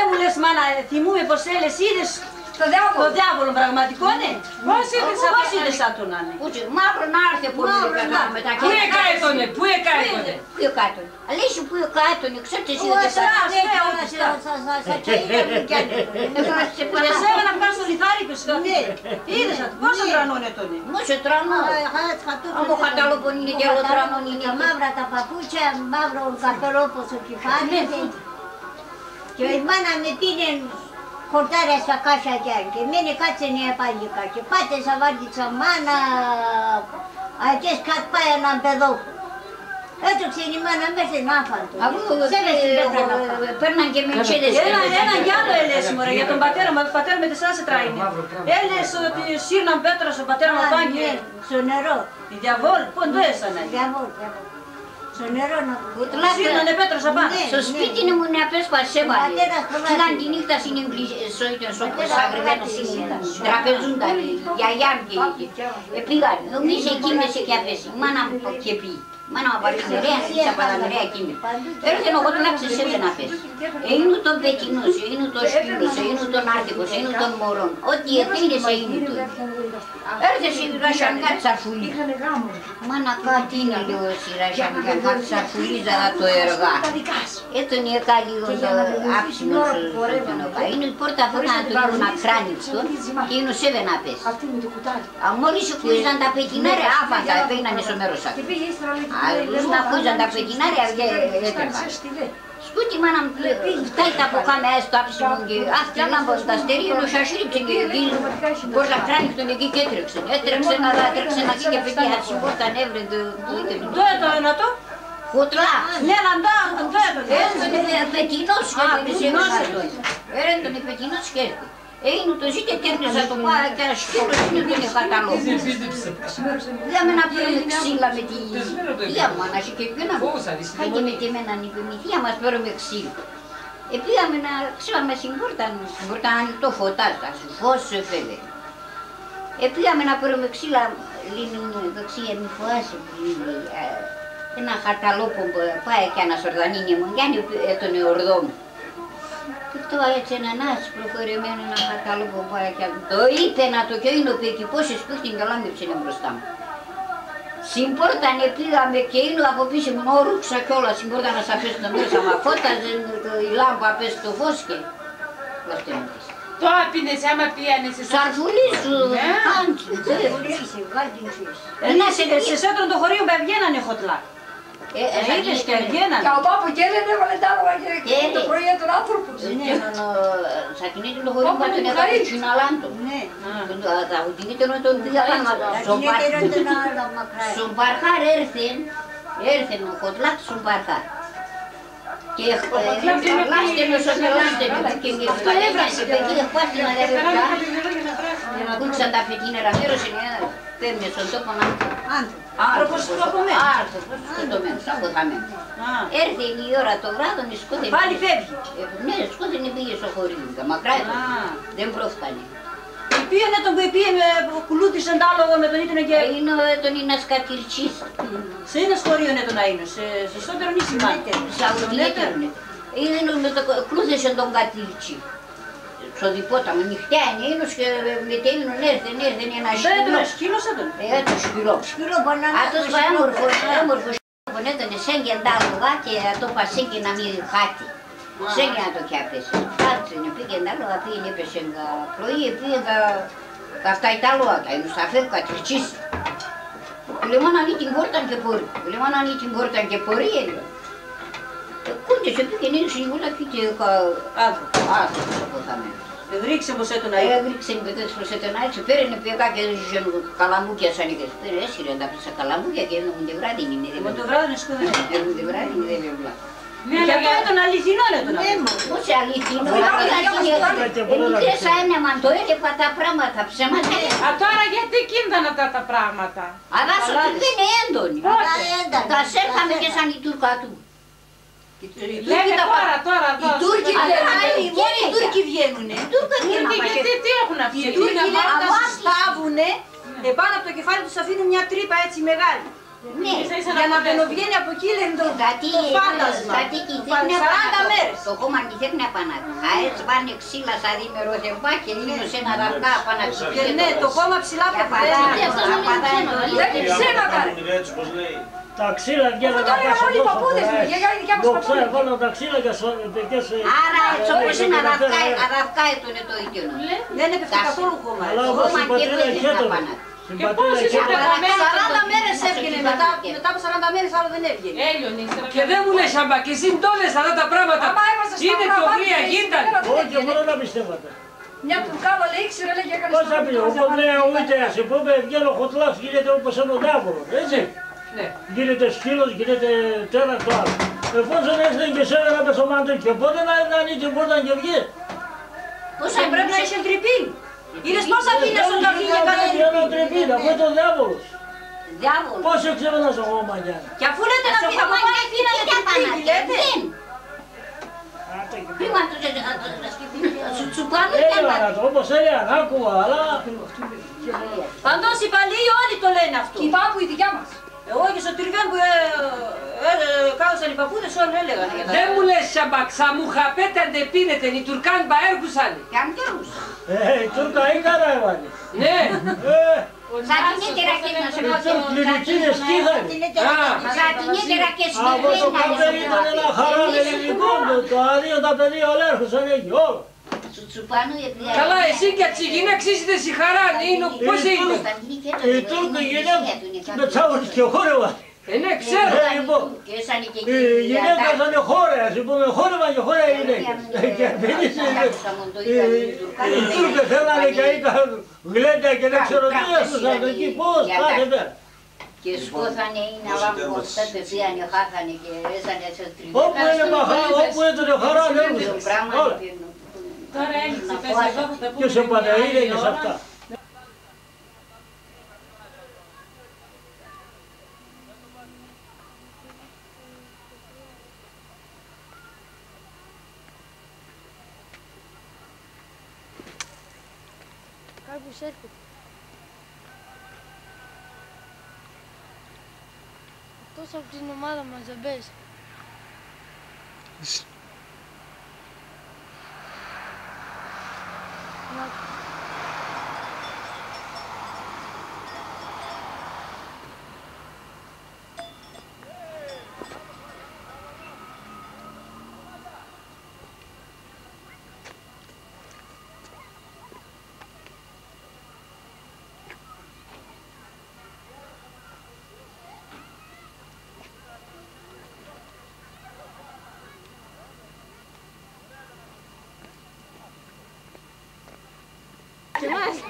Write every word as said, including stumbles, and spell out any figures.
Μ' λες, μάνα, θυμούμαι πως έλες, είδες το διάβολο. Το διάβολο, πραγματικό, ναι. Πώς είδες ατο, πώς είδες ατο να είναι; Πού τσι, μαύρο να έρθει από μαύρο να, μετά. Πού εκάετονε, πού εκάετονε; Πού εκάετονε; Αλέση, πού εκάετονε, ξέρετε εσύ, δεν θα... Και εσένα να πας στο λιθάρι, πες κάτι. Ναι. Είδες ατο, πόσο τρανόν έτονε; Πόσο τρανόν. Άμα ο χαταλόπον είναι και άλλο τρανόν είναι. Τα μαύρα τα παπούτσια, μαύρο καπέλο όπως το κεφάλι. Ναι. Και η μάνα μ' επίνεν χορτάρια σα κάσια κι αν, και μένε κάτσε νέα πάγικα. Και πάτε σα βάρτιτσα, μάνα, αεκές κάτ' πάει έναν παιδό. Έτρωξεν η μάνα μες σεν άφαντο. Αφού, σέβεσαι, ε, πέτρα να πάει. Παίρναν και μεντσέδες. Ένα, έναν κι άλλο έλες, μωρέ, για τον πατέρα μου, ο πατέρα με τεσσάρας έτραγεν. Έλες ότι σύρναν πέτρα σον πατέρα μου απάν' και... Ναι, στο νερό. Η διαβόλ', πού ντο έσανε; Διαβόλ', διαβόλ'. Σο νερόν να... Σύρνανε πέτρας απάν'. Ναι, ναι. Σο σπίτιν ήμουν απέσπας έβαλε. Κοίταγαν τη νύχτα σην εγκλη-, σο, ήταν σο, σ' αγρεβέν' σην τραπεζούνταν, η γιαγιά μ' και, και, επήγαν. Εμείς εκοίμεσε κι απέσ', η μάνα μ' και επεί'. Μάνα μ' απαρή μερέαν, ίσα πα τα μερέα εκοίμεσε. Έρθεν ο Χοτλάκ, εσέβεν απέσ'. Εΐν' ατον πετεινός, εΐν' ατον σκυλός, εΐν' ατον άρτικος, εΐν' ατον μωρόν. Ό,τι εθέλες εΐν' ατον. Έρθεν ση Ρασιανκά τη Σαρφουλή. Μάνα, κάτ' είναι, λέω, ση Ρασιανκά, κάτ' τη Σαρφουλή, ζαρά το έργα. Έτον η εκάλη, ο, άψιμος, σο, σο, σο, σο, εΐν' η πόρτα, αφού να το λίγο να κράνει αυτό, και εΐν' εσέβεν απέσ'. Α, μόλις εκούιζαν τα πετεινάρια, άφαντα, επέγ'νανε σο μέρος ατ'. Αλλούς να εκούιζαν τα πετεινάρια, ε, έτρεχαν. Σκούτ' η μάνα μ', ε, ευτάει τα ποκάμια, ε, σο άψιμον και ευτάει έναν πο-, τ' αστέρι, ο σασύριψεν, ε, εκεί, πόρτα κράνηχτον εκεί κι έτρεξεν. Έτρεξεν, αλλά έτρεξεν να δει και πετεί, ας σην πόρταν έβρεν το, το, το, το. Ντο έτον ατο; Χοτλά. Ναι, αλλά ντο, ντο έτον; Έτον, ε, πετεινός, α, πετεινός έτον. Έρεν ατον, ε, πετεινός κι έρθεν. Εΐν' ατο ζήτε τέρνες ατο πα, κι ας σκύλος εΐν' ατον, ε, χαταλόπον. Πήγαμε να παίρουμε ξύλα με τη θεία μ', αν ας και εκείνα. Χάιτε με και εμέναν, είπεν, η θεία μ', ας παίρουμε ξύλα. Επήγαμε να, ξύλα μες σην πόρταν, σην πόρταν ανοιχτό, φωτάς, ας φως, ε, φέβεν. Επήγαμε να παίρουμε ξύλα, λέει, μη, δοξία, μη φοάσαι, λέει, ε, έναν χαταλόπον πα-, πάει και ανασορδανίνει εμόν, κι αν, ε, έτον, ε, ορδό μ'. Κι ευτώ έτσι έναν άσπρο φορεμένον, έναν χαταλόπον πα-, κι αν-, ντο είπεν ατο, κι εΐν' ο πεκυπός εσπίχτην κι ολάμεψεν εμπροστά μ'. Σην πόρταν επήγαμε κι εΐν' αποπίσ' εμουν, ορούξα κιόλας, σην πόρταν ας αφέσ' το μέσα, μ' αφώταζεν το, η λάμπα απέσ' το φως και... Δώστε μου. Ντο απίνες, άμα πίανες εσύ; Σαρφουλί σου, κάντ' σην, ε. Σαρφουλί σου, κάντ' σην. Ε, ναι, σε, σε σ' έτον το χωρίον πα εβγαίνανε Χοτλάκ. Ε, ε, είδες και αργέναν. Και ο πάπου κι έλεν έβαλε τ' άλογα και το πρωί έτον άνθρωπος. Ναι, ναι, ναι, σ' ακίνε το χωρίον πα τον έβαλε σην Αλάντο. Ναι. Τον, α, τα ουτινίτερον τον... Σον Παρχάρ' έρθεν, έρθεν ο Χοτλάκ σον Παρχάρ'. Και, ε, ελάστεν οσο και ελάστεν, και, και... Αυτό έβραξε. Εκεί εχπάστεν αδερφά. Κούξαν τα φετίνερα, μέρος είναι, πέμπνε σον τόπον άνθρωπος. Άνθρωπος σκοτωμένος. Άνθρωπος σκοτωμένος, αποθαμένος. Α. Έρθεν η ώρα το βράδον, εσκώθεν. Πάλι φεύγει. Ε, ναι, εσκώθεν, επήγε σο χωρίον, τα μακρά έτον. Α. Δεν πρόφκανε. Επίον έτον που επίεν, ε, που κουλούθησεν τ' άλογα με τον ίτον και... Εΐν' ατον, εΐν' ας κατηρτσίς. Σ' εΐν' ας χωρίον έτον αΐνος, σε, σε σώτερον ίσιμα. Σ' αουτινέτερον. Εΐν' με το, εκλούθεσεν τον κατηρτσί. Σο διπόταμον, νυχτά εΐν' αΐνος και μετεΐν' ατον, έρθεν, έρθεν έναν σκύλο. Ντο έτον, σκύλος έτον; Ε, έτον σκυλόν. Σκύλο, πονά. Ατός πα έμορφος, έτον εσέγγεν τ' άλογα και ατό πα εσέγγεν να μη χάται. Εσέγγεν ατο κι απέσεν. Κάτσε, επήγεν τ' άλογα, επήγεν, έπεσεν κα-, πρωί, επήγεν κα-, καυτάει τ' άλογα, κα εΐν' ας φεύ', κατηρτσίς. Του λέει: «Μάνα, ανοίγ' την πόρταν και πορεί.» Του λέει: «Μάνα, ανοίγ' την πόρταν και πορεί», ε, λέει. Εκούντεσε, επήγεν, έδουξεν την πόρταν, εποίκεν κα-, άνθρωπος, άνθρωπος αποθαμένος. Εγροίκ'σεν πως έτον αΐνος. Εγροίκ'σεν, πετέθεν πως έτον αΐνος, επέρεν, επήγεν κάτω, έζουζεν καλαμπούκια σαν եկέσ'. Επέρεν, έσυρεν τα πέσα καλαμπούκια και έμεινε το βράδυ, είναι, δεν... Έμεινε το βράδυ, σκούδανε. Έμεινε το βράδυ, είναι, δεν... Κι ατό έτον αληθινόν έτον. Ναι, μα, πώς αληθινόν; Εμικρές αέναν, το έν' επα τα πράγματα, ψέματα. Α, τώρα γιατί εκείν' ήταν ατά τα πράγματα; Αλλά σου την πίνε έντονη. Πότε; Κασέρ' κάμε και σαν οι Τούρκ' ατού. Λένε τώρα, τώρα, οι Τούρκοι, οι Τούρκοι, μόνοι οι Τούρκοι βγαίνουνε. Οι Τούρκοι γιατί, τι, τι έχουνε αυτοί; Οι Τούρκοι, λένε, όταν στάυουνε, επάνω απ' το κεφάλι τους αφήνουνε μια τρύπα έτσι μεγάλη. Ναι, για να μπαινοβγαίνει από εκεί, λένε, το, το φάντασμα. Σαράντα μέρες. Το χώμα μη θέλει να πάνε. Αέτσ' πάνε ξύλα σα δίμερο θεμπά και είναι σ' ένα ραφτά απάν' απ' τη γη. Και ναι, το χώμα ψηλά από τα παπάδια. Δεν είναι ψέματα, ρε. Τα ξύλα βγαίνουν. Τώρα είναι όλοι οι παππούδες μου, η γιαγιά, η δικιά μας παππούδα. Δόξα, έβαλαν τα ξύλα και σ', και σ'. Άρα έτσι όπως είναι, αραφκάει, αραφκάει το, το οίκαιο. Δεν έπεφτε καθόλου χώμα. Το χώμα και δεν είναι απάν'. Και πόσες είναι τα... Σαράντα μέρες έβγαινε, μετά, μετά από σαράντα μέρες άλλο δεν έβγαινε. Έλειωνε, ύστερα. Και δεν μου λες, Σαμπά, και εσύ ντ' όλες αυτά τα πράγματα. Άμα ήμασταν στα... Είναι το... Γρία, γίγνεται. Όχι, εγώ δεν τα πιστεύω. Μια Τουρκάλα, λέει, ήξερε, λέει, και έκανε... Πώς θα πει, όπως λέει ο Ουίτ', ας πούμε, βγαίνει ο Χοτλάς, γίνεται όπως ένα διάβολο, έτσι. Ναι. Γίνεται σκύλος, γίνεται τέρας, το άλλο. Εφόσον έσπαγεν και σέβαινα με σωμάτο, και πότε να, να ανοίγει την πόρτα και βγει. Πώς θα... Πρέπει να είσαι ντροπή. Είδες πώς αφήνες όταν φύγε... Καλά, καλά, καλά, καλά, καλά, καλά, καλά, καλά, καλά. Διάβολος. Διάβολος. Πώς εξέβαιναν σ' ογόμαν κι αν... Και αφού λέτε να φύγει, αφού πάνε, φύγανε, τι πάνε, τι λέτε; Κρίμα τους, ε, ε, ε, ε, σου τσουπάνε κι αν... Όπως έλεγαν, άκουγα, αλλά... Παντός οι παλιοί όλοι το λένε αυτό. Οι πάππου, οι δικιά μας. Εγώ και στο Τριβέν που, ε, ε, ε, κάθονταν οι παππούδες, όλοι έλεγαν για τα... Δεν μου λες, Σαμπά, σα μουχαμπέτ' αν ντ' επίνετε, οι Τουρκάν πα έρχουσαν. Κι αν κι έρχουσαν. Ε, οι Τούρκ' αΐκαραν έβαλαν. Ναι. Ε. Σα την έτερα και να σε... Οι Τούρκ' κληρικίδες 'κ' είχαν. Α. Σα την έτερα και... Από το καπέλ' ήταν ένα χαράν ελληνικό, το, το άδειο, τα παιδία όλα έρχουσαν εκεί, όλα. Σου τσουπάνε, ε, καλά, εσύ και τσιγινέξ' ήσετε σ' η χαράν, είναι, πώς είναι; Οι Τούρκ', οι Τούρκ' γυναίκ' πετσάγουν και χόρευαν. Ε, ναι, ξέρω. Ε, λοιπόν, οι γυναίκ' ήτανε χόρεας, ας πούμε, χόρευαν και χόρεα οι γυναίκες. Και εμείς, ε, οι, οι Τούρκ' θέλανε και αΐκα γλέντα και δεν ξέρω τι, έρχουσαν εκεί, πώς, κάθε μέρα. Και σκώθανε, είναι, αλλά χάθανε και έσανε σε τριβέ. Όπου είναι παχά, όπου έτανε χαρά, λέγουνε. Τώρα έλειξε, πες, εδώ θα τα πούμε. Και σε Παναΐδα και σ' αυτά. Κάποιος έρχεται. Αυτός απ' την ομάδα μας δεν παίζει. Εσύ. Να. Κοιμάσαι.